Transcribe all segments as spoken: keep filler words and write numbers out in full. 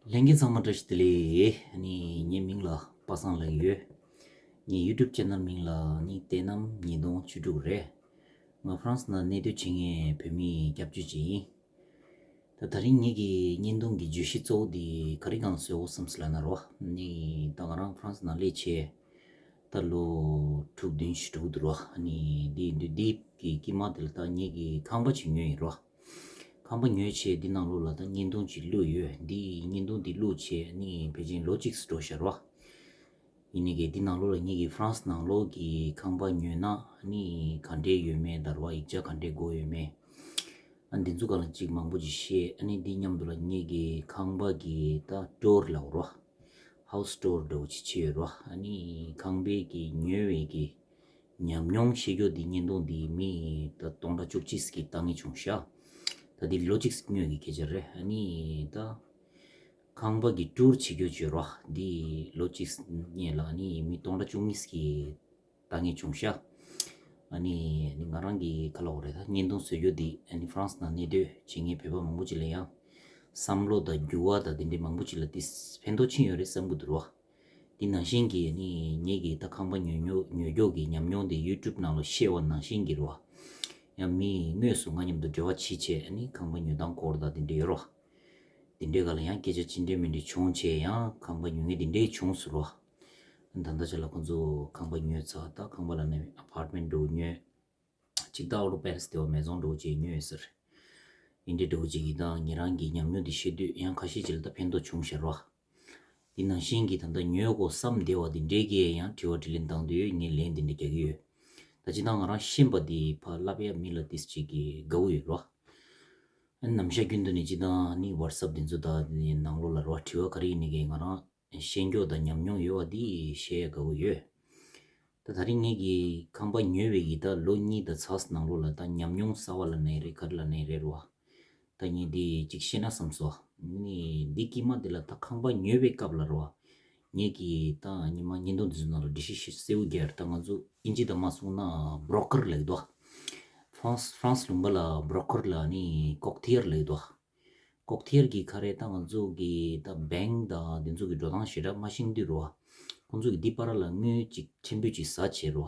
ལྷན་རྒྱས་ཚང་མ་བཀྲ་ཤིས་བདེ་ལེགས། ནི་ངའི་མིང་ལ་པ་སངས་ལབ་ཀྱི་ཡོད། ངའི་YouTube channel མིང་ལ་ནི་བསྟན་རྣམ་ཉིས་སྟོང་བཅུ་དྲུག་རེད། ང་ཧྥ་རན་སི་ནང་གནས་སྡོད་བྱེད་མཁན་བོད་མིའི་སྐྱབས་བཅོལ་ཅིག་ཡིན། ད་ད་རིང་ངེད་ཀྱི་བརྙན་ཐུང་གི་བརྗོད་གཞི་གཙོ་བོ་འདི་ག་རེ་སྒང་བཟོ་དགོས་བསམ་སོང་ལབ་ན་རོ། ནི་ད་ང་རང་ཧྥ་རན་སི་ནང་སླེབས་བྱས་ད་ལོ་དྲུག་བདུན་ཞིག་འགྲོ་གི་འདུག་རོ། ནི་འདི་འདི་འདི་གི་དཀྱིལ་མ་དེ་ལ་ད་ངེད་ཀྱི་ཁང་པ་ཅིག་ཉོས་ཡིན་རོ། ཁང་པ་ཉོས་བྱས་འདི་ནང་ལོགས་ལ་ད་བརྙན་ཐུང་ཅིག་བླུགས་ཡོད། འདི་བརྙན་ཐུང་འདི་བླུགས་བྱས་ནི་ཕལ་ཆེར་ལོ་གཅིག་འགྲོ་ཤག་རོ། ཡིན་ནའི་གི་འདི་ནང་ལོགས་ལ་ངེད་ཀྱི་ཧྥ་རན་སི་ནང་ལོགས་ཀྱི་ཁང་པ་ཉོས་ན་ནི་ག་འདྲས་ཡོད་མེད་དང་རོ། ཡིག་ཆ་ག་འདྲས་དགོས་ཡོད་མེད། ཨ་འདི་ཚོ་ག་ལ་ཅིག་མང་པོ་ཅིག་བཤད། ཨ་ནི་འདི་མཉམ་དུ་ལ་ངེད་ཀྱི་ཁང་པ་གི་ད་ཊུར་ལབ་རོ། ཧའུ་སི་ཊུར་འདྲ་བོ་ཅིག་བྱས་ཡོད་རོ། ཨ་ནི་ཁང་པའི་གི་ཉོས་པའི་གི་ཉམས་མྱོང་བཤད་རྒྱུ་འདི་བརྙན་ཐུང་འདི་མི་ད་སྟོང་ཕྲག་བཅུ་གཅིག་གི་ལྟ་མཁན་བྱུང་ཤག་ད་འདི་ལོ་གཅིག་སྔོན་གྱི་སྐད་ཆ་རེད། ཨ་ནི་ད་ཁང་པ་གི་ཊུར་བྱེད་རྒྱུ་བྱོས་རོ། འདི་ལོ་གཅིག་སྔོན་ལ་ཨ་ནི་མི་སྟོང་ཕྲག་བཅུ་གཉིས་གི་ལྟ་མཁན་བྱུང་ཤག་ཨ་ནི་ང་རང་གི་ཁ་ལོ་རེད། ད་བརྙན་ཐུང་བཟོ་རྒྱུ་འདི་ཨ་ནི་ཧྥ་རན་སི་ནང་གནས་སྡོད་བྱེད་མཁན་བོད་པ་མང་པོ་ཅིག་ལ་ཡང་བསམ་བློ་དང་འགྱུར་བ་དང་དེ་འདྲའི་མང་པོ་ཅིག་ལ་དེ་ཕན་ཐོགས་ཕྱིན་ཡོད་རེད་བསམ་གི་འདུག་རོ། དེ་ནང་བཞིན་གྱི་ནི་ངེད་ཀྱིས་ད་ཁང་པ་ཉོ་ཉོ་ཉོ་རྒྱུ་གི་ཉམས་མྱོང་དེ་ཡུ་ཊུབ་ནང་ལ་བཤད་པ་ནང་བཞིན་གྱི་རེད་བ། ཡང་མི་དངོས་སུ་ང་མཉམ་དུ་འབྲེལ་བ་བྱེད་བྱས་ནི་ཁང་པ་ཉོ་སྟངས་སྐོར་དང་དེ་འདྲ་ཡོད་རོ། དེ་འདྲའི་སྒང་ལ་ཡང་སྐད་ཆ་ཅི་འདྲའི་མི་འདྲའི་བྱུང་བྱས་ཡང་ཁང་པ་ཉོ་མཁན་དེ་འདྲའི་བྱུང་ཟེར་རོ། ད་ལྟ་ཆ་ལ་ཁོང་ཚོ་ཁང་པ་ཉོས་ཚར། ད་ཁང་པ་ལ་ནི་ཨ་པར་ཊི་མེན་ཊི་འདྲ་བོ་ཉོས། གཅིག་ད་ཨོ་ཊོ་པེ་རེ་སི་དེ་བ་མེ་ཛོང་འདྲ་བོ་ཅིག་ཉོས་ཟེར། ཡིན་འདྲའི་འདྲ་བོ་ཅིག་གིས་ད་ཉེ་རང་གི་ཉམས་མྱོང་འདི་བཤད་དུས་ཡང་ཁ་ཤས་ཅིག་ལ་ད་ཕན་ཐོགས་བྱུང་ཤག་རོ། འདི་ནང་བཞིན་གྱི་ད་ལྟ་ཉོ་དགོས་བསམ་བསྡད་པ་འདི་འདྲའི་གི་ཡང་དྲི་བ་དྲིས་ལན་བཏང་དུས་ངས་ལན་འདི་འདྲ་རྒྱག་གི་ཡོད། ད་ཅི་ད་ང་རང་ཤེས་པ་འདི་ཕར་ལབ་ཡ་མི་ལ་ཏིས་ཅིག་གི་དགའ་བོ་ཡོད་རོ། ཨ་ནམ་ཞག་རྒྱུན་དུ་ནི་ཅི་ད་ནི་ཝ་ཊི་སེབ་འདི་ཚོ་ད་ནི་ནང་ལོགས་ལ་རོ་དྲི་བ་ག་རེ་ཡིན་ནི་གི་ང་རང་ཤེས་འགྱོ་དང་ཉམས་མྱོང་ཡོད་པ་འདི་བཤད་ཡ་དགའ་བོ་ཡོད། ད་ད་རིང་ངེད་ཀྱིས་ཁང་པ་ཉོས་པའི་གི་ད་ལོ་གཉིས་དང་ཚགས་ནང་ལོགས་ལ་ད་ཉམས་མྱོང་གསར་བ་ལབ་ནའི་རེད་ག་རེ་ལབ་ནའི་རེད་རོ། ད་ངས་འདི་གཅིག་བཤད་ན་བསམ་སོང་། ནི་འདི་དཀྱིལ་མ་འདི་ལ་ད་ཁང་པ་ཉོས་པའི་སྐབས་ལ་རོ། ངེད་ཀྱིས་ད་ཉི་མ་བརྙན་ཐུང་འདི་ཚོ་ནང་ལ་འགྲེལ་བཤད་ཤ་གསལ་བོ་རྒྱག་ཡ་རེད། ད་ང་ཚོ་ཨིན་ཇི་དང་མ་སོང་ན་བྷི་རོ་ཀར་ལབ་ཀྱི་འདུག་ཧྥ་རན་སི་ཧྥ་རན་སི་ལུང་པ་ལ་བྷི་རོ་ཀར་ལ་ནི་ཀོག་ཐི་ཡར་ལབ་ཀྱི་འདུག་ཀོག་ཐི་ཡར་གྱི་ཁ་རས་ད་ང་ཚོ་གི་ད་བེང་དང་དེ་ཚོ་གི་འགྲོ་སྟངས་ཞེ་དྲག་མ་ཤེས་དུས་རོ། ཁོང་ཚོ་གི་འདི་བར་ལ་དངུལ་ཅིག་ཕྲན་བུ་ཅིག་ཟ་བྱས་རོ།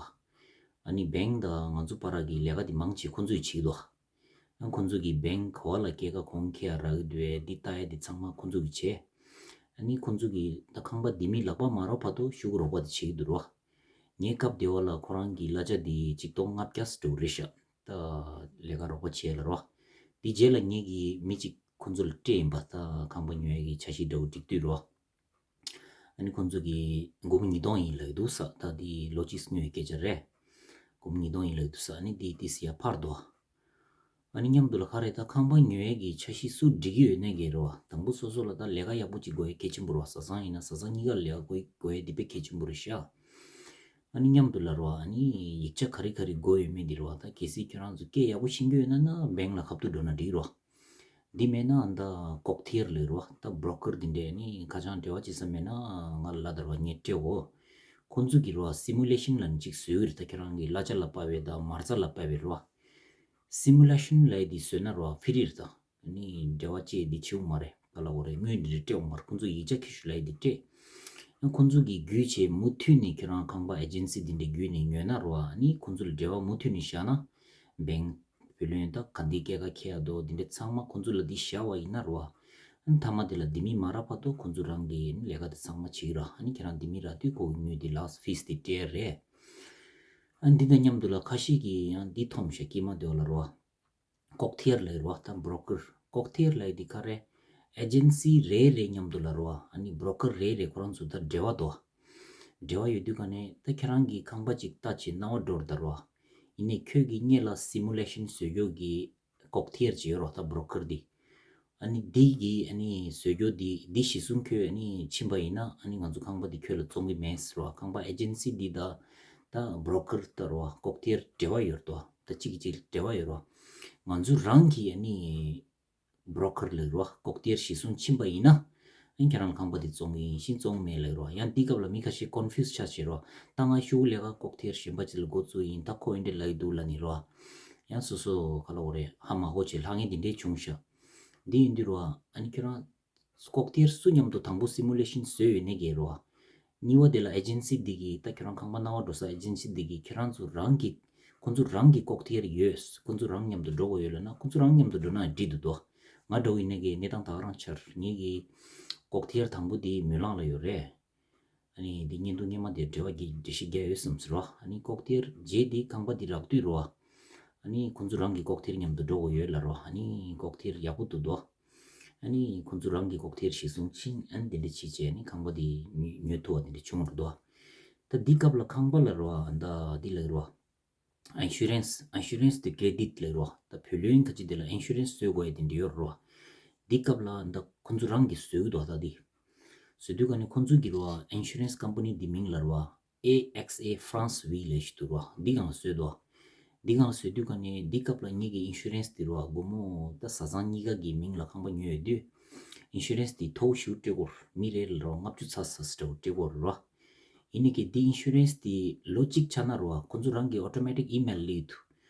ཨ་ནི་བེང་དང་ང་ཚོ་བར་གྱི་ལས་ཀ་འདི་མང་ཆེ་ཁོང་ཚོས་བྱེད་ཀྱི་འདུག་ཨ་ཁོང་ཚོ་གི་བེང་ག་བ་ལ་སྐྱེད་ཀ་གོང་ཁེ་ཡ་རག་གི་འདུག་ཨེ་འདི་ལྟ་ཡ་འདི་ཚང་མ་ཁོང་ཚོ་གི་བྱས། ཨ་ནི་ཁོང་ཚོ་གི་ད་ཁང་པ་འདི་མི་ལག་པ་མ་རག་བར་དུ་ཤོག་གུ་རོགས་པ་དེ་བྱེད་ཀྱི་འདུག་རོ། ངའི་སྐབས་དེ་བ་ལ་ཁོ་རང་གི་གླ་ཆ་འདི་ཆིག་སྟོང་ལྔ་བརྒྱ་ཙམ་འགྲོ་གི་རེད་ཤག་ད་ལས་ཀ་རོགས་པ་བྱས་ལ་རོ། འདི་རྗེས་ལ་ངེད་ཀྱིས་མི་གཅིག་ཁོང་ཚོ་ལ་སྤྲད་ཡིན་པ། ད་ཁང་པ་ཉོ་ཡ་གི་འཆར་གཞི་འདྲ་བོ་སྒྲིག་དུས་རོ། ཨ་ནི་ཁོང་ཚོ་གིས་སྒོར་མོ་ཉིས་སྟོང་ཡིན་ལབ་ཀྱི་འདུག་ས། ད་འདི་ལོ་གཅིག་སྔོན་གྱི་སྐད་ཆ་རེད། སྒོར་མོ་ཉིས་སྟོང་ཡིན་ལབ་ཀྱི་འདུག་ས། ཨ་ནི་འདི་ཏིས་ཡར་འཕར་འདུག་ཨ་ནི་མཉམ་དུ་ལ་ག་རེ་ད་ཁང་པ་ཉོ་ཡས་ཀྱི་འཆར་གཞི་སུ་སྒྲིག་གི་ཡོད་ནའི་གི་རེད་བ། དང་པོ་སོ་སོ་ལ་ད་ལས་ཀ་ཡག་པོ་ཅིག་དགོས་ཡས་གལ་ཆེན་པོ་རེད་བ། བཟའ་ཚང་ཡིན་ན་བཟའ་ཚང་གཉིས་ཀ་ལ་ལས་ཀ་དགོས་དགོས་ཡས་འདི་དཔེ་གལ་ཆེན་པོ་རེད་ཤག་ཨ་ནི་མཉམ་དུ་ལ་རེད་བ། ཨ་ནི་ཡིག་ཆ་ག་རེ་ག་རེ་དགོས་ཡོད་མེད་འདི་རེད་བ། ད་གལ་སྲིད་ཁྱོད་རང་ཚོ་སྐད་ཡག་པོ་ཤེས་ཀྱི་ཡོད་ན་ན་བེང་ལ་ཁ་ཐུག་འགྲོ་ན་འགྲིག་རེད་བ། འདི་མེད་ན་ཨ་ད་ཀོག་ཐི་ཡར་ལབ་རོ། ད་བྷི་རོ་ཀར་འདི་འདྲས་ནི་ཁ་བྱང་འབྲེལ་བ་བྱེད་ས་མེད་ན་ང་ལ་ལབ་ད་རོ། ངས་སྤྲད་འོ། ཁོང་ཚོ་གི་རོ་སི་མུ་ལེ་ཤན་ལབ་ནི་གཅིག་བཟོས་ཡོད་རེད། ད་ཁྱེད་རང་གི་གླ་ཆ་ལ་དཔག་པའི་ད་མ་རྩ་ལ་དཔག་པའི་རོ། སི་མུ་ལེ་ཤན་ལབ་ཡས་འདི་བཟོས་ན་རོ་ཕི་རི་རེད། ད་ནི་འབྲེལ་བ་བཅད་འདི་བྱེད་འོ་མ་རེད། ག་ལབ་དགོས་རེད། དངུལ་འདི་འདྲས་སྤྲད་འོ་མ་རེད། ཁོང་ཚོ་ཡིག་ཆ་ཁྱེར་ཤོག་ལབ་ཡས་འདི་སྤྲད། ཁོང་ཚོ་གི་བརྒྱུད་བྱས་མུ་མཐུད་ནས་ཁྱེད་རང་ཁང་པ་ཨེ་ཇེན་སི་འདི་འདྲས་བརྒྱུད་ནས་ཉོས་ན་རོ། ཨ་ནི་ཁོང་ཚོ་ལ་འབྲེལ་བ་མུ་མཐུད་ནས་བཞག་ན། བེང་། བུ་ལོན་དང་ག་འདི་སྐྱེད་ཀ་ཁེ་ཡ་དོ་འདི་འདྲ་ཚང་མ་ཁོང་ཚོ་ལ་འདི་བཞག་པ་ཡིན་ན་རོ། ཨ་ནི་མཐའ་མ་དེ་ལ་འདི་མི་མ་རག་བར་དུ་ཁོང་ཚོ་རང་གི་ལས་ཀ་དེ་ཚང་མ་བྱེད་ཀྱི་ར། ཨ་ནི་ཁྱེད་རང་འདི་མི་རག་དུས་ཁོ་གི་དངུལ་འདི་ལགས་ཕིས་འདི་སྤྲད་རེད། ཨ་ནི་འདི་དང་མཉམ་དུ་ལ་ཁ་ཤས་ཀྱིས་ཡང་འདི་མཐོང་ཤག་སྐྱེས་མ་དེ་བ་ལ་རོ། ཀོག་ཐི་ཡར་ལབ་རོ། ད་བྷི་རོ་ཀར། ཀོག་ཐི་ཡར་ལབ་ཡས་འདི་ག་རེ། ཨེ་ཇེན་སི་རེ་རེ་མཉམ་དུ་ལ་རོ། ཨ་ནི་བྷི་རོ་ཀར་རེ་རེ་ཁོ་རང་ཚོ་ད་འབྲེལ་བ་འདུག་འབྲེལ་བ་ཡོད་དུས་ག་ནས་ད་ཁྱེད་རང་གིས་ཁང་པ་ཅིག་ལྟ་བྱས་སྣང་བ་འགྲོ་རེད་ད་རོ། ཡིན་ནའི་ཁྱོད་ཀྱིས་སྔོན་ལ་སི་མུ་ལེ་ཤན་བཟོ་རྒྱུ་གི་ཀོག་ཐི་ཡར་ཅིག་ཡོད་རོ། ད་བྷི་རོ་ཀར་འདི། ཨ་ནི་འདི་གི་ཨ་ནི་བཟོ་རྒྱུ་འདི་འདི་གཞི་བཟུང་ཁྱོད་ཨ་ནི་ཕྱིན་པ་ཡིན་ན་ཨ་ནི་ང་ཚོ་ཁང་པ་འདི་ཁྱོད་ལ་བཙོང་གི་མེད་ཟེར་བ། ཁང་པ་ཨེ་ཇེན་སི་འདི་ད་ད་བྷི་རོ་ཀར་ད་རོ་ཀོག་ཐི་ཡར་འབྲེལ་བ་ཡོད་རེད་དོ། ད་གཅིག་གིས་གཅིག་འབྲེལ་བ་ཡོད་རོ། ང་ཚོ་རང་གི་ཨ་ནི་བྷི་རོ་ཀར་ལབ་རོ། ཀོག་ཐི་ཡར་གཞི་བཟུང་ཕྱིན་པ་ཡིན་ན། ཨ་ནི་ཁྱེད་རང་ཁང་པ་འདི་བཙོང་གི་ཡིན་ཞིང་བཙོང་མེད་ལབ་རོ། ཡང་འདི་སྐབས་ལ་མི་ཁ་ཤས་ཀོན་ཕིའུ་སི་ཆགས་བྱེད་རོ། ད་ང་ཤོག་ལས་ཀ་ཀོག་ཐི་ཡར་གཞན་པ་ཅིག་ལ་འགོ་བཙུགས་ཡིན། ད་ཁོ་ཨེ་འདྲས་ལབ་ཀྱི་འདུག་ལབ་ནི་རོ། ཡང་སོ་སོ་ག་ལབ་དགོས་རེད། ཧ་མ་གོ་བྱས་ལྷག་མཁན་འདི་འདྲས་བྱུང་ཤག་འདི་ཡིན་དུས་རོ། ཨ་ནི་ཁྱེད་རང་ ལྐོག་དེར་སུ་མཉམ་དུ་དང་པོ་སི་མུ་ལེ་ཤན་བཟོས་ཡོད་ནས་གལ་རོ། གཉིས་པ་དེ་ལ་ཨེ་ཇེན་སི་འདི་གིས་ད་ཁྱོད་རང་ཁང་པ་གནང་བ་འགྲོ་ས་ཨེ་ཇེན་སི་འདི་གིས་ཁྱོད་རང་ཚོ་རང་གི་ཁོང་ཚོ་རང་གི་ལྐོག་དེར་ཡོད། ཁོང་ཚོ་རང་མཉམ་དུ་འགྲོ་དགོས་ཡོད་ལབ་ན་ཁོང་ཚོ་རང་མཉམ་དུ་འགྲོ་ན་འགྲིག་འདུག་དོ། ང་འགྲོ་གི་ཡིན་ནས་གལ་གནས་སྟངས་ད་ག་རང་ཆགས། ངེད་ཀྱི་ལྐོག་དེར་དང་པོ་དེ་མུན་ལང་ལ་ཡོད་རེད། ཨ་ནི་འདི་བརྙན་ཐུང་སྔོན་མ་དེ་འབྲེལ་བ་འགྲེལ་བཤད་རྒྱག་ཡོད་བསམ་ཟེར་བ། ཨ་ནི་ལྐོག་དེར་རྗེས་འདི་ཁང་པ་འདི་རག་དུས་རོ། ཨ་ནི་ཁོང་ཚོ་རང་གི་ལྐོག་དེར་མཉམ་དུ་འགྲོ་དགོས་ཡོད་ལ་རོ། ཨ་ནི་ལྐོག་དེར་ཡག་པོ་འདུག་དོ། ཨ་ནི་ཁོང་ཚོ་རང་གི་ལྐོག་དེར་གཞི་བཟུང་ཕྱིན་ཨ་ནི་དེ་འདྲ་བྱས་བྱས་ཨ་ནི་ཁང་པ་འདི་ཉོ་ཉོ་ཐུབ་པ་དེ་འདྲ་བྱུང་འགྲོ་དོ། ད་འདི་སྐབས་ལ་ཁང་པ་ལ་རོ་ཨ་ད་འདི་ལ་རོ། ཨིན་ཤུ་རན་སི། ཨིན་ཤུ་རན་སི་དེ་ཀེ་རེ་ཌིཊ་ལབ་རོ། ད་བུ་ལོན་ཁ་ཅིག་དེ་ལ་ཨིན་ཤུ་རན་སི་བཟོ་དགོས་ཡ་དེ་འདྲ་ཡོད་རོ། འདི་སྐབས་ལ་ད་ཁོང་ཚོ་རང་གིས་བཟོ་གི་འདུག་ད་འདི་བཟོ་དུས་ག་ནས་ཁོང་ཚོ་གི་རོ་ཨིན་ཤུ་རན་སི་ཀམ་པ་ནི་འདི་མིང་ལ་རོ་ཨེ་ཨེག་སི་ཨེ་ཧྥ་རན་སི་ཝི་ལབ་ཞིག་འདུག་རོ། འདི་གང་ལ་བཟོས་འདུག་འདི་གང་ལ་བཟོས་དུས་ག་ནས་འདི་སྐབས་ལ་ངེད་ཀྱི་ཨིན་ཤུ་རན་སི་དེ་རོ་སྒོར་མོ་ད་བཟའ་ཚང་གཉིས་ཀ་གི་མིང་ལ་ཁང་པ་ཉོས་ཡོད་དུས་ཨིན་ཤུ་རན་སི་དེ་མཐོ་བོ་ཞེ་པོ་སྤྲད་དགོས་རོ། མི་རེ་ལ་རོ་ལྔ་བཅུ་ཚ་ས་ཙམ་སྤྲད་དགོས་རོ། ཡིན་ནའི་གི་འདི་ཨིན་ཤུ་རན་སི་དེ་ལོ་གཅིག་ཆགས་ན་རོ་ཁོང་ཚོ་རང་གི་ཨོ་ཊོ་མེ་ཊིག་ཨི་མེལ་སླེབས་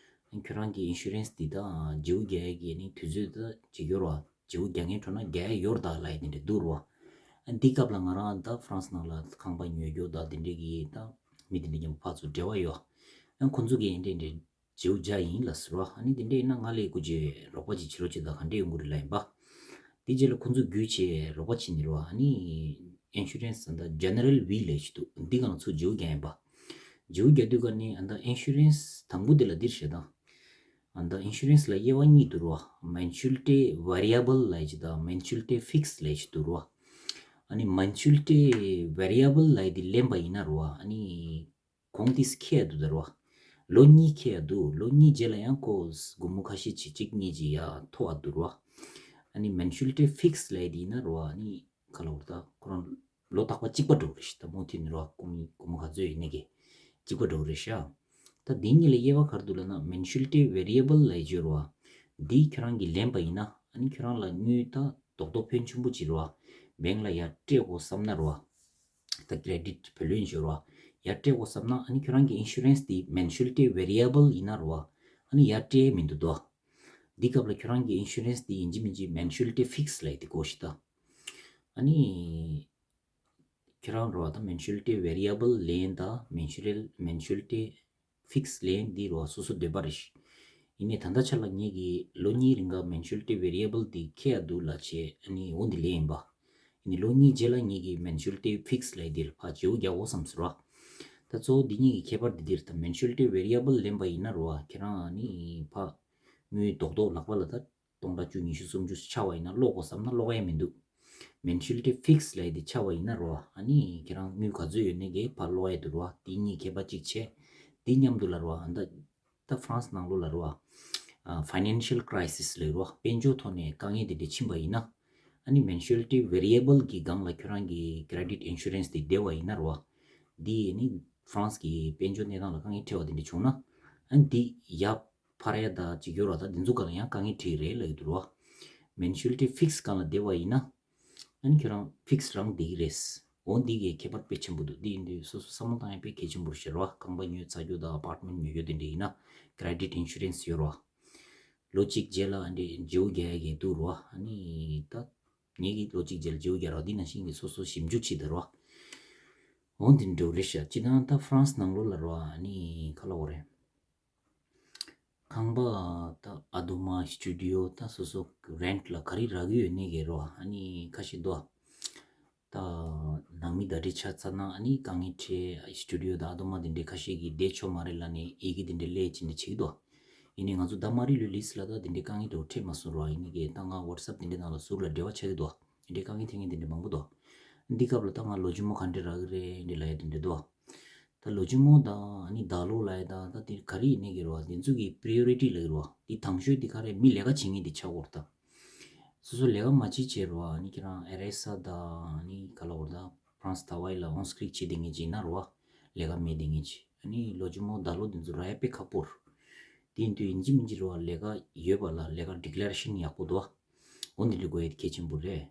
འདུག་ཁྱོད་རང་གི་ཨིན་ཤུ་རན་སི་འདི་ད་བརྗེ་པོ་རྒྱག་ཡ་གི་ནི་དུས་ཚོད་ད་ཅིག་ཡོད་རོ། བརྗེ་པོ་རྒྱག་མཁན་འགྲོ་ན་རྒྱག་ཡ་ཡོད་རེད་ད་ལབ་ཡ་དེ་འདྲ་འདུག་རོ། ཨ་འདི་སྐབས་ལ་ང་རང་ད་ཧྥ་རན་སི་ནང་ལ་ཁང་པ་ཉོ་རྒྱུ་ད་དེ་འདྲ་གི་ད་མི་དེ་འདྲ་མཉམ་པོ་ཕར་ཚུར་འབྲེལ་བ་ཡོད། ཨ་ཁོང་ཚོ་གི་ཨེ་འདྲ་འདྲ་བརྗེ་པོ་རྒྱག་ཡིན་ལབ་ཟེར་བ། ཨ་ནི་དེ་འདྲ་ཡིན་ན་ང་ལ་སྐུ་མཁྱེན་རོགས་པ་ཅིག་བྱེད་རོགས་བྱེད་ད་ག་འདྲ་ཡོང་གི་རེད་ལབ་ཡིན་པ། དེ་རྗེས་ལ་ཁོང་ཚོ་བརྒྱུད་བྱས་རོགས་པ་བྱེད་ནི་རེད་བ། ཨ་ནི་ཨིན་ཤུ་རན་སི་ད་ལྟ་ཇེ་ནེ་རལ་ཝི་ལབ་ཞིག་འདུག་འདི་གང་ཚུར་བརྗེ་པོ་རྒྱག་ཡིན་པ། བརྗེ་པོ་རྒྱག་དུས་ག་ནི་ཨ་ད་ཨིན་ཤུ་རན་སི་དང་པོ་དེ་ལ་འདིར་བཤད་དང་། ཨ་ད་ཨིན་ཤུ་རན་སི་ལ་དབྱེ་བ་གཉིས་འདུག་རེད་བ། མེན་ཤུ་ལི་ཊི་ཝེ་རི་ཨེ་བལ་ལབ་ཡ་ཅིག་དང་མེན་ཤུ་ལི་ཊི་ཕིག་སི་ལབ་ཡ་ཅིག་འདུག་རེད་བ། ཨ་ནི་མེན་ཤུ་ལི་ཊི་ཝེ་རི་ཨེ་བལ་ལབ་ཡ་དེ་ལེན་པ་ཡིན་ན་རེད་བ། ཨ་ནི་གོང་ཏིས་ཁེ་ཡ་འདུག་ད་རོ། ལོ་གཉིས་ཁེ་ཡ་འདུག་ལོ་གཉིས་རྗེས་ལ་ཡང་ཁོ་སྒོར་མོ་ཁ་ཤས་ཅིག་གཅིག་གཉིས་ཅིག་ཡ་མཐོ་བ་འདུག་རོ། ཨ་ནི་མེན་ཤུ་ལི་ཊི་ཕིག་སི་ལབ་ཡ་དེ་ཡིན་ན་རོ། ཨ་ནི་ག་ལ་བར་ད་ཁོ་རང་ལོ་རྟག་པ་གཅིག་པ་འགྲོ་རེད་ཤག་ད་མུ་མཐུད་ནས་རོ་སྒོར་མོ་སྒོར་མོ་ག་ཚོད་ཡིན་ནི་གི་གཅིག་པ་འགྲོ་རེད་ཤག་ད་དེ་གཉིས་ལ་དབྱེ་བ་ག་རེ་འདུག་ལབ་ན་མེན་ཤུ་ལི་ཊི་ཝེ་རི་ཨེ་བལ་ལབ་ཡ་ཅིག་ཡོད་རེད་བ། འདི་ཁྱོད་རང་གིས་ལེན་པ་ཡིན་ན་ཨ་ནི་ཁྱོད་རང་ལ་དངུལ་ད་རྡོག་རྡོག་ཕོན་ཆེན་པོ་ཅིག་རེད་བ། བེང་ལ་ཡར་སྤྲད་དགོས་བསམ་ན་རེད་བ། ད་ཀེ་རེ་ཌིཊ་བུ་ལོན་ཞུ་རོགས། ཡར་སྤྲད་དགོས་བསམ་ན་ཨ་ནི་ཁྱོད་རང་གི་ཨིན་ཤུ་རན་སི་དེ་མེན་ཤུ་ལི་ཊི་ཝེ་རི་ཨེ་བལ་ཡིན་ན་རེད་བ། ཨ་ནི་ཡར་སྤྲད་མི་འདུག་དོ། འདི་སྐབས་ལ་ཁྱོད་རང་གི་ཨིན་ཤུ་རན་སི་དེ་ཡིན་གཅིག་མིན་གཅིག་མེན་ཤུ་ལི་ཊི་ཕིག་སི་ལབ་ཡ་དེ་དགོས་ཤི་ད། ཨ་ནི་ཁྱོད་རང་རེད་བ། ད་མེན་ཤུ་ལི་ཊི་ཝེ་རི་ཨེ་བལ་ལེན་ད་མེན་ཤུ་ལི་མེན་ཤུ་ལི་ཊི་ཕིག་སི་ལེན་འདི་རོ་སོ་སོ་འདོད་པ་རེད་ཤི། ཡིན་ནའི་ད་ལྟ་ཆ་ལ་ངེད་ཀྱིས་ལོ་གཉིས་རིང་ག་མེན་ཤུ་ལི་ཊི་ཝེ་རི་ཨེ་བལ་འདི་ཁེ་ཡ་འདུག་ལབ་བྱས་ཨ་ནི་འོ་འདི་ལེན་ཡིན་པ། ཡིན་ནའི་ལོ་གཉིས་རྗེས་ལ་ངེད་ཀྱིས་མེན་ཤུ་ལི་ཊི་ཕིག་སི་ལབ་ཡ་འདི་ལ་ཕར་བརྗེ་པོ་རྒྱག་དགོས་བསམ་ཟེར་བ། ད་གཙོ་བོ་འདི་གཉིས་ཀྱི་ཁྱད་པར་འདི་འདིར་ད་མེན་ཤུ་ལི་ཊི་ཝེ་རི་ཨེ་བལ་ལེན་པ་ཡིན་ན་རོ་ཨ་ཁྱེད་རང་ཨ་ནི་ཕར་དངུལ་རྡོག་རྡོག་ལག་པ་ལ་ད་སྟོང་ཕྲག་བཅུ་ཉི་ཤུ་སུམ་ཅུ་ཆགས་པ་ཡིན་ན་ཀློག་དགོས་བསམ་ན་ཀློག་ཡ་མི་འདུག་མེན་ཤུ་ལི་ཊི་ཕིག་སི་ལབ་ཡ་དེ་ཆགས་པ་ཡིན་ན་རོ་ཨ་ནི་ཁྱེད་རང་དངུལ་ག་ཚོད་ཡོད་ནའི་གི་ཕར་ཀློག་ཡ་འདུག་རོ། དེ་གཉིས་ཁྱད་པར་གཅིག་བྱས། དེ་མཉམ་དུ་ལ་རོ་ཨ་ད་ད་ཧྥ་རན་སི་ནང་ལོགས་ལ་རོ་ཨ་ཕའི་ནན་ཤལ་ཀྲའི་སིས་ལབ་རོ་དཔལ་འབྱོར་ཐོག་ནས་དཀའ་ངལ་དེ་འདྲ་ཕྱིན་པ་ཡིན་ན་ཨ་ནི་མེན་ཤུ་ལི་ཊི་ཝེ་རི་ཨེ་བལ་གི་སྒང་ལ་ཁྱོད་རང་གི་ཀེ་རེ་ཌིཊ་ཨིན་ཤུ་རན་སི་དེ་བསྡད་པ་ཡིན་ན་རོ་འདི་ཨ་ནི་ཧྥ་རན་སི་གི་དཔལ་འབྱོར་གནས་སྟངས་ལ་དཀའ་ངལ་འཕྲད་པ་དེ་འདྲ་བྱུང་ན་ཨ་ནི་འདི་ཡ་འཕར་ཡ་ད་ཅིག་ཡོད་ར། ད་འདི་ཚོ་ག་ལ་ཡང་དཀའ་ངལ་འཕྲད་ཀྱི་རེད་ལབ་ཀྱི་འདུག་རོ། མེན་ཤུ་ལི་ཊི་ཕིག་སི་སྒང་ལ་བསྡད་པ་ཡིན་ན་ཨ་ནི་ཁྱོད་རང་ཕིག་སི་རང་བསྡད་ཀྱི་རེད། འོ་འདི་གའི་ཁྱད་པར་དཔེ་ཆེན་པོ་འདུག་འདི་ཡིན་དུས་སོ་སོ་བསམ་བློ་བཏང་ཡ་དཔེ་གལ་ཆེན་པོ་རེད་ཤག་རོ། ཁང་པ་ཉོས་ཚར་རྒྱུ་དང་ཨ་པར་ཊི་མེན་ཊི་ཉོ་རྒྱུ་དེ་འདྲ་ཡིན་ན་ཀེ་རེ་ཌིཊ་ཨིན་ཤུ་རན་སི་ཡོད་རོ། ལོ་གཅིག་རྗེས་ལ་ཨ་འདྲས་བརྗེ་པོ་རྒྱག་ཡ་གི་འདུག་རོ། ཨ་ནི་ད་ངེད་ཀྱིས་ལོ་གཅིག་རྗེས་ལ་བརྗེ་པོ་རྒྱག་རོགས་འདི་ནང་བཞིན་གྱི་སོ་སོ་ཞིབ་འཇུག་བྱེད་དང་རོ། འོ་འདི་འདྲ་རེད་ཤག་སྤྱིར་བཏང་ད་ཧྥ་རན་སི་ནང་ལོགས་ལ་རོ་ཨ་ནི་ག་ལབ་དགོས་རེད། ཁང་པ་ད་ཨ་དོ་མ་སི་ཊུ་ཌི་ཡོ་ད་སོ་སོ་རེན་ཊི་ལ་ག་རེ་རག་གི་ཡོད་ནའི་གི་རོ་ཨ་ནི་ཁ་ཤས་འདུག་ད་ནང་མི་བརྡ་སྤྲོད་ཆ་ཚང་ན་ཨ་ནི་དཀའ་ངལ་འཕྲད་སི་ཊུ་ཌི་ཡོ་ད་ཨ་དོ་མ་དེ་འདྲའི་ཁ་ཤས་ཀྱིས་བསྡད་ཆོག་མ་རེད་ལབ་ནས་ཡི་གེ་དེ་འདྲ་སླེབས་བྱས་ནས་བྱེད་ཀྱི་འདུག་ཡིན་ནའི་ང་ཚོ་ད་མ་རི་ལུ་ལིས་ལ་ད་དེ་འདྲའི་དཀའ་ངལ་འདྲ་བོ་འཕྲད་མ་སོང་རོ། ཡིན་ནའི་གི་ད་ང་ཝ་ཊི་སེབ་དེ་འདྲའི་ནང་ལ་ཟུར་ལ་འབྲེལ་བ་ཆགས་ཀྱི་འདུག་དེ་འདྲའི་དཀའ་ངལ་འཕྲད་མཁན་དེ་འདྲ་མང་པོ་འདུག་འདི་སྐབས་ལ་ད་ང་ལོ་གཅིག་མོ་ག་འདྲ་རག་གི་རེད་འདྲ་ལབ་ཡ་དེ་འདྲ་འདུག་ད་ལོ་གཅིག་མོ་དང་ཨ་ནི་ཟླ་ལོ་ལབ་ཡ་དང་ད་དེ་ག་རེ་ཡིན་ནའི་གི་རོ་དེ་ཚོ་གི་པི་རི་ཡོ་རི་ཊི་ལབ་ཀྱི་རོ་དེ་དང་ཤོས་དེ་ག་རེ་མི་ལས་ཀ་བྱེད་མཁན་དེ་ཆགས་ཀྱི་ཡོད་རེད་ད། སོ་སོ་ལས་ཀ་མ་བྱེད་བྱས་རོ་ཨ་ནི་ཁྱེད་རང་ཨེ་རེ་ས་དང་ཨ་ནི་ག་ལབ་དགོས་རེད་ད་ཧྥ་རན་སི་ད་ཝའི་ལ་ཨོན་སི་ཀི་རིཊ་བྱེད་བསྡད་མཁན་ཅིག་ཡིན་ན་རོ་ལས་ཀ་མེད་བསྡད་མཁན་ཅིག་ཨ་ནི་ལོ་གཅིག་མོ་ཟླ་ལོ་དེ་ཚོ་རག་ཡ་དཔེ་ཁག་པོ་རེད། དེ་ཡིན་དུས་ཡིན་གཅིག་མིན་གཅིག་རོ་ལས་ཀ་ཡོད་པ་ལ་ལས་ཀ་ཌི་ཀི་ལེ་རེ་ཤན་ཡག་པོ་འདུག་འོ་འདི་འདྲ་དགོས་ཡ་དེ་གལ་ཆེན་པོ་རེད།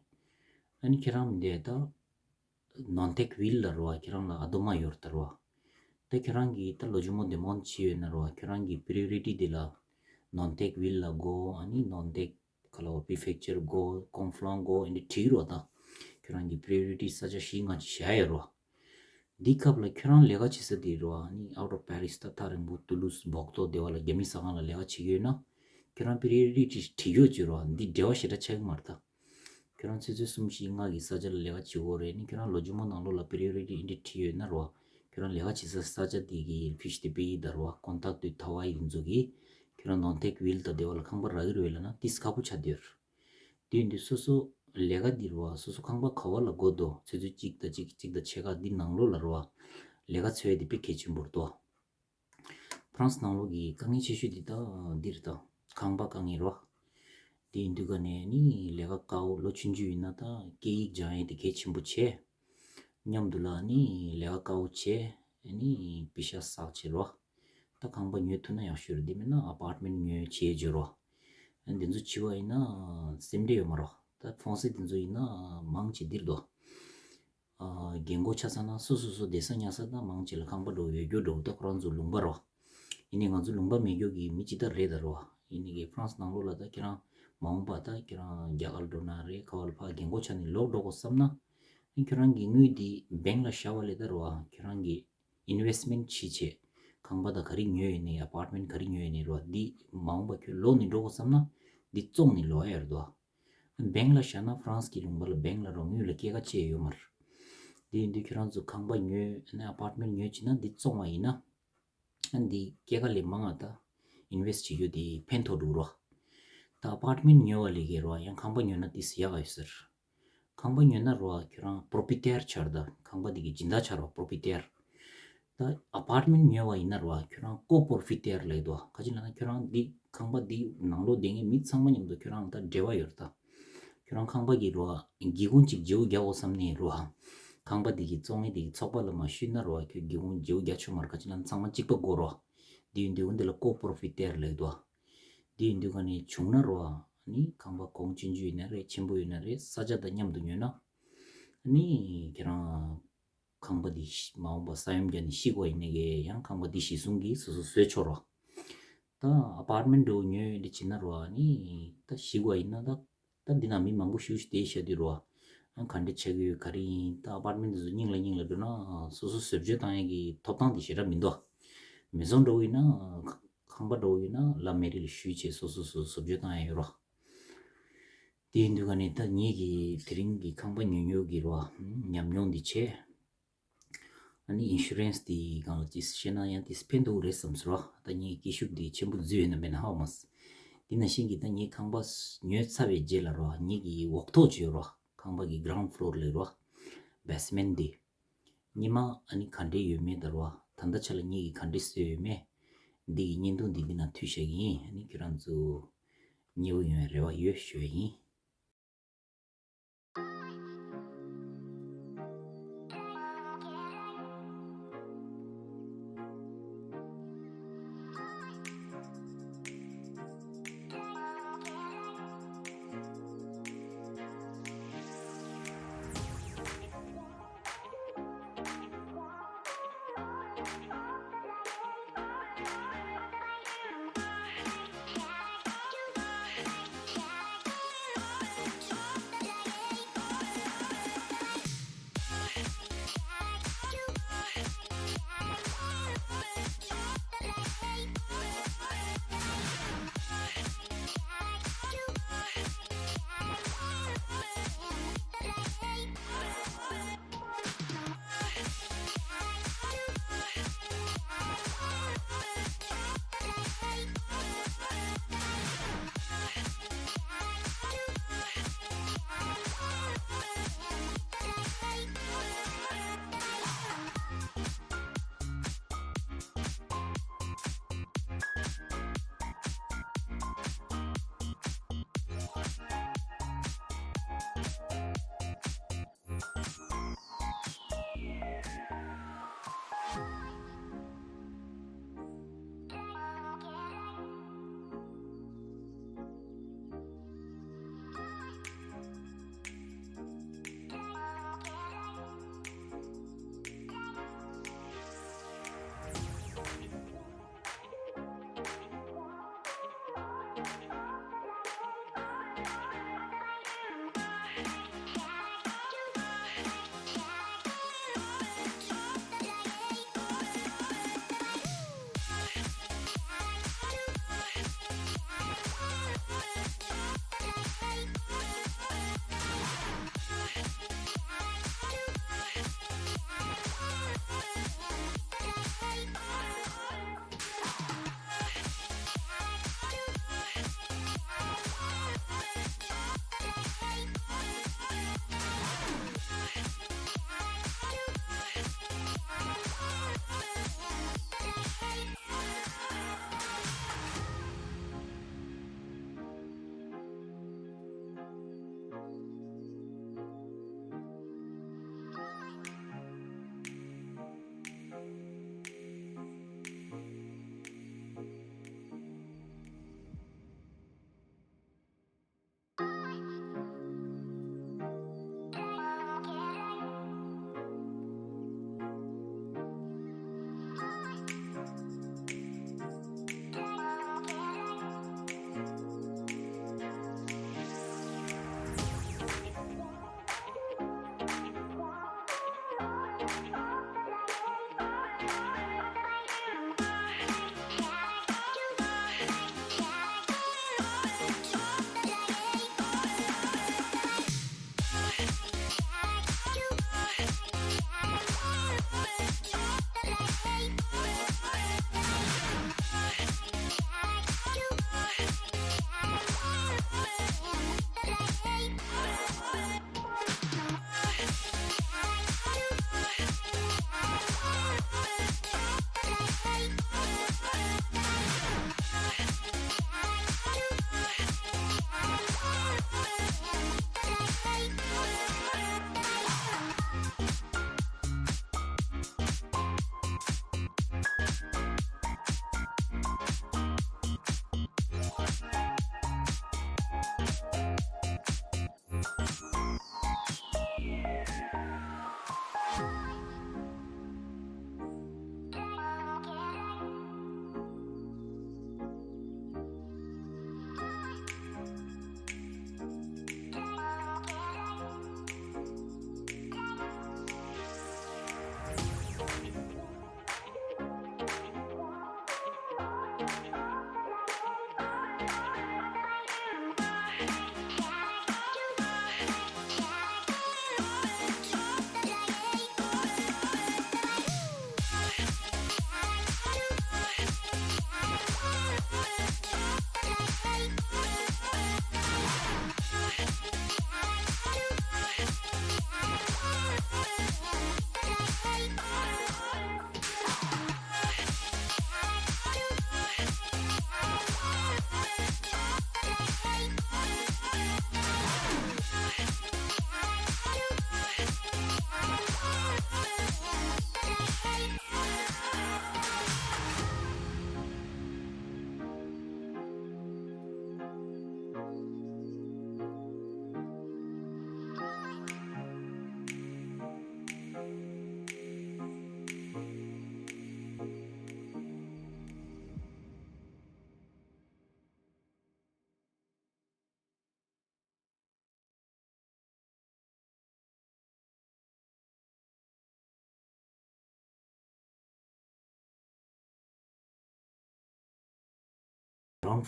ཨ་ནི་ཁྱེད་རང་མི་འདས་ད། ནོན་ཊེག་ཝིལ་ལ་རོ་ཁྱེད་རང་ལ་ཨ་དོ་མ་ཡོད་རེད་ད་རོ། ད་ཁྱེད་རང་གིས་ད་ལོ་གཅིག་མོ་འདེམས་ཐོན་བྱས་ཡོད་ན་རོ་ཁྱེད་རང་གི་པི་རི་ཡོ་རི་ཊི་དེ་ལ་ནོན་ཊེག་ཝིལ་ལ་དགོས། ཨ་ནི་ནོན་ཊེག་ ག་ལ་བ་Prefecture དགོས། Conflans དགོས། ཨེ་འདྲ་བྲིས་རོགས་དང་། ཁྱོད་རང་གི་priority ས་ཆ་བཞི་ལྔ་ཅིག་བཞག་ཡོད་རོགས། འདི་སྐབས་ལ་ཁྱོད་རང་ལས་ཀ་བྱེད་ས་དེ་རོགས་ནི་out of Paris ད་ཐག་རིང་པོ་Toulouse Bordeaux དེ་བ་ལ་རྒྱ་མི་ཟ་ཁང་ལ་ལས་ཀ་བྱེད་ཀྱི་ཡོད་ན། ཁྱོད་རང་priority བྲིས་ཡོད་ཅིག་རོགས། འདི་འབྲེལ་བ་ཞེ་དྲག་ཆགས་ཀྱི་མ་རེད་ད། ཁྱོད་རང་ཆུ་ཚོད་གསུམ་བཞི་ལྔ་གི་ས་ཆ་ལ་ལས་ཀ་བྱེད་དགོས་རེད། ནི་ཁྱོད་རང་ལོ་རྒྱུས་མ་ནང་ལོགས་ལ་priority ཨེ་འདྲ་བྲིས་ཡོད་ན་རོགས། ཁྱོད་རང་ལས་ཀ་བྱེད་ས་ས་ཆ་དེ་གི་fiche de paie དང་རོགས། Contact du travail ཡིན་ཚོ་གི་ཁྱོད་རང་Nanterre ville དང་དེ་བ་ལ་ཁང་པ་རག་གི་རེད་ལབ་ན་ཏིས་ཁག་པོ་ཆགས་བསྡད་ཡོད་རེད། དེ་ཡིན་དུས་སོ་སོ་ལས་ཀ་འདི་རོགས། སོ་སོ་ཁང་པ་ག་བ་ལ་དགོས་འདུག་ཆུ་ཚོད་གཅིག་དང་གཅིག་གཅིག་དང་ཕྱེད་ཀ་འདི་ནང་ལོགས་ལ་རོགས། ལས་ཀ་འཚོལ་ཡ་དེ་དཔེ་གལ་ཆེན་པོ་རེད་དོ། ཧྥ་རན་སི་ནང་ལོགས་ཀྱི་དཀའ་ངལ་ཆེ་ཤོས་འདི་ད་འདི་རེད་ད། ཁང་པ་དཀའ་ངལ་རོགས། དེ་ཡིན་དུས་ག་ནས་ནི་ལས་ཀ་དཀའ་བོ། ལོ་ཆུང་ཆུང་ཡིན་ན་ད་སྐད་ཡིག་སྦྱང་ཡ་དེ་གལ་ཆེན་པོ་བྱས། མཉམ་དུ་ལ་ནི་ལས་ཀ་དཀའ་བོ་བྱས། ནི་པི་ཤ་བསགས་བྱས་རོགས། ད་ཁང་པ་ཉོ་ཐུབ་ན་ཡག་ཤོས་རེད། དེ་མིན་ན་ཨ་པར་ཏི་མེན་ཊི་ཉོ་བྱས་བརྗོད་རོགས། འདི་ཚོ་བྱས་པ་ཡིན་ན་སེམས་ཁྲལ་ཡོད་མ་རོགས། ད་ཧྥ་རན་སི་འདི་ཚོ་ཡིན་ན་མང་ཆེ་འདིར་འདུག་ཨ་རྒན་གོག་ཆ་ཚང་ན་སོ་སོ་སོ་བསྡད་ས་ཉར་ས་ད་མང་ཆེ་ལ་ཁང་པ་འགྲོ་ཡོད་རྒྱུ་འགྲོ་ད་ཁོ་རང་ཚོ་ལུང་པ་རོགས། ཡིན་ནའི་ང་ཚོ་ལུང་པ་མེད་རྒྱུ་གི་མི་ཅི་ལྟར་རེད་ད་རོགས། ཡིན་ནའི་གི་ཧྥ་རན་སི་ནང་ལོགས་ལ་ད་ཁྱེད་རང་མ་འོངས་པ་ད་ཁྱེད་རང་རྒྱ་གར་འགྲོ་ན་རེད། ག་བ་ལ་ཕར་རྒན་གོག་ཆགས་ནས་ལོག་འགྲོ་དགོས་བསམ་ན། ཁྱོད་རང་གི་དངུལ་འདི་བེང་ལ་བཞག་པ་ལས་ད་རོགས། ཁྱོད་རང་གི་ཨིན་ཝེ་སི་མེན་ཊི་བྱེད་བྱེད། ཁང་པ་ད་ག་རེ་ཉོས་ཡོད་ནའི་ཨ་པར་ཏི་མེན་ཊི་ག་རེ་ཉོས་ཡོད་ནའི་རོགས། འདི་མ་འོངས་པ་ཁྱོད་ལོག་ནས་འགྲོ་དགོས་བསམ་ན་འདི་བཙོང་ནས་ལོག་ཡ་རེད་དོ། བེང་ལ་བཞག་ན་ཧྥ་རན་སི་གི་ལུང་པ་ལ་བེང་ལ་རོགས་དངུལ་ལ་སྐྱེད་ཀ་ཅི་ཡང་ཡོད་མ་རེད། དེ་ཡིན་དུས་ཁྱོད་རང་ཚོ་ཁང་པ་ཉོས་ནས་ཨ་པར་ཏི་མེན་ཊི་ཉོས་བྱས་ན་འདི་བཙོང་བ་ཡིན་ན། ཨ་འདི་སྐྱེད་ཀ་ལས་མང་ང་ད་ཨིན་ཝེ་སི་ཊི་བྱེད་རྒྱུ་དེ་ཕན་ཐོགས་འགྲོ་རོགས། ད་ཨ་པར་ཏི་མེན་ཊི་ཉོ་བ་ལས་ཀའི་རོགས་ཡང་ཁང་པ་ཉོས་ན་ཏིས་ཡག་ག་ཡོད་ཟེར། ཁང་པ་ཉོས་ན་རོགས་ཁྱོད་རང་པོ་རོ་པི་ཏེར་ཆགས་རེད་ད། ཁང་པ་འདི་གི་སྦྱིན་བདག་ཆགས་རོགས་པོ་རོ་པི་ཏེར། ད་ཨ་པར་ཏི་མེན་ཊི་ཉོས་པ་ཡིན་ན་རོགས་ཁྱོད་རང་ཀོ་པོ་རོ་པི་ཏེར་ལབ་འདུག་ག་ཅི་ལབ་ན་ཁྱོད་རང་འདི་ཁང་པ་འདི་ནང་ལོགས་བསྡད་མཁན་མི་ཚང་མ་མཉམ་དུ་ཁྱོད་རང་ད་འབྲེལ་བ་ཡོད་རེད་ད། ཁྱོད་རང་ཁང་པ་གི་རོགས་སྒེའུ་ཁུང་གཅིག་བརྗེ་པོ་རྒྱག་དགོས་བསམ་ནའི་རོགས། ཁང་པ་འདི་གི་བཙོང་མཁན་འདི་གི་ཚོགས་པ་ལ་མར་ཞུས་ན་རོགས་ཁྱོད་སྒེའུ་ཁུང་བརྗེ་པོ་རྒྱག་ཆོག་མ་རེད། ག་ཅི་ལབ་ན་ཚང་མ་གཅིག་པ་དགོས་རོགས། འདི་ཡིན་དུས་འདི་ལ་ཀོ་པོ་རོ་པི་ཏེར་ལབ་འདུག་འདི་ཡིན་དུས་ག་ནས་བྱུང་ན་རོགས་ནི་ཁང་པ་གོང་ཆུང་ཆུང་ཡིན་ན་རེད། ཆེན་པོ་ཡིན་ན་རེད། ས་ཆ་དང་མཉམ་དུ་ཉོས་ན་ནི་ཁྱེད་རང་ཁང་པ་འདི་ཤི་མ་འོངས་པ་ས་ཡོམ་བརྒྱབ་ནས་ཤི་དགོས་ཡིན་ནའི་གི་ཡང་ཁང་པ་འདི་གཞི་བཟུང་གིས་སོ་སོ་བཟོས་ཆོག་རོགས། ད་ཨ་པར་ཏི་མེན་ཊི་འདྲ་བོ་ཉོས་འདི་བྱེད་ན་རོགས་ནི་ད་ཤི་དགོས་ཡིན་ན་ད་ད་འདི་ན་མི་མང་པོ་ཞེ་པོ་ཅིག་བསྡད་བཞག་དུས་རོགས། ཨ་ག་འདྲ་ཆགས་ཀྱི་ཡོད་ག་རེ་ཡིན། ད་ཨ་པར་ཏི་མེན་ཊི་འདི་ཚོ་རྙིང་ལ་རྙིང་ལ་འགྲོ་ན་སོ་སོ་བཟོ་བཅོས་བཏང་ཡས་ཀྱི་ཐོབ་ཐང་དེ་ཞེ་དྲག་མི་འདུག་མེ་ཟོན་འདྲ་བོ་ཡིན་ན་ཁང་པ་འདྲ་བོ་ཡིན་ན་ལ་མེ་རི་ལ་ཞུས་བྱས་སོ་སོ་སོ་བཟོ་བཅོས་བཏང་ཡས་ཡོད་རོགས། དེ་ཡིན་དུས་ག་ནས་ད་ངེད་ཀྱི་དེ་རིང་གི་ཁང་པ་ཉོ་ཉོ་གི་རོགས་ཉམས་མྱོང་འདི་བྱས། ཨ་ནི་ཨིན་ཤུ་རན་སི་དེའི་སྒང་ལ་ཅིག་བཤད་ན་ཡང་དེ་ཕན་ཐོགས་རེད་བསམ་སོང་ར། ད་ངས་སྐད་ཤུགས་དེ་ཆེན་པོ་བརྫིས་ཡོད་ན་མེད་ན་ཧ་གོ་མ་སོང་། དེ་ནང་བཞིན་གྱི་ད་ངས་ཁང་པ་ཉོས་ཚར་བའི་རྗེས་ལ་ར་ངེད་ཀྱི་འོག་ཐོག་ཅིག་ཡོད་ར། ཁང་པ་གི་གྷི་རའུན་ཌི་ཕི་ལོར་ལ་ཡོད་ར། བེ་སི་མེན་ཊི་དེ། སྔོན་མ་ཨ་ནི་ག་འདྲས་ཡོད་མེད་ད་ར། ད་ལྟ་ཆ་ལ་ངེད་ཀྱི་ག་འདྲས་བཟོས་ཡོད་མེད། འདི་གི་བརྙན་ཐུང་འདི་འདི་ན་མཐུད་བཞག་གི་ཡིན། ཨ་ནི་ཁྱོད་རང་ཚོ་མཉེས་པོ་ཡོང་བའི་རེ་བ་ཡོད་ཞུ་བ་ཡིན།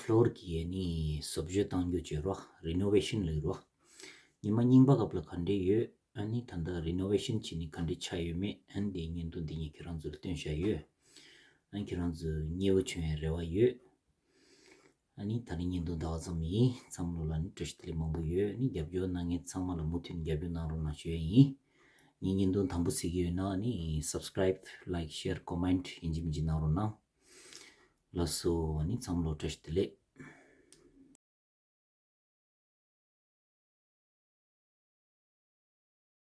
ཕློར་གྱི་ནི་བཟོ་བཅོས་གཏང་རྒྱུ་བྱེད་རོགས། རི་ནོ་ཝེ་ཤན་ལས་རོགས། ཉི་མ་རྙིང་པ་སྐབས་ལ་ག་འདྲས་ཡོད། ཨ་ནི་ད་ལྟ་རི་ནོ་ཝེ་ཤན་བྱས་ནས་ག་འདྲས་ཆགས་ཡོད་མེད། ཨ་ནི་དེའི་བརྙན་ཐུང་འདི་ངས་ཁྱེད་རང་ཚོ་ལ་སྟོན་བཞག་ཡོད། ཨ་ནི་ཁྱེད་རང་ཚོ་མཉེས་པོ་བྱུང་བའི་རེ་བ་ཡོད། ཨ་ནི་ད་རིང་བརྙན་ཐུང་ཟླ་བ་ཙམ་ཡིན། ཚང་མ་ལོ་ལ་ནི་བཀྲ་ཤིས་བདེ་ལེགས་མང་པོ་ཡོད། ཨ་ནི་རྒྱབ་སྐྱོར་གནང་མཁན་ཚང་མ་ལ་མུ་མཐུད་རྒྱབ་སྐྱོར་གནང་རོགས་གནང་ཞུ་ཡ་ཡིན། ངའི་བརྙན་ཐུང་དང་པོ་གཟིགས་ཀྱི་ཡོད་ན་ནི་subscribe, like, share, comment ཡིན་གཅིག་མིན་གཅིག་གནང་རོགས་གནང་། ལགས་སོ། ཨ་ནི་ཚང་མ་ལོ་བཀྲ་ཤིས་བདེ་ལེགས།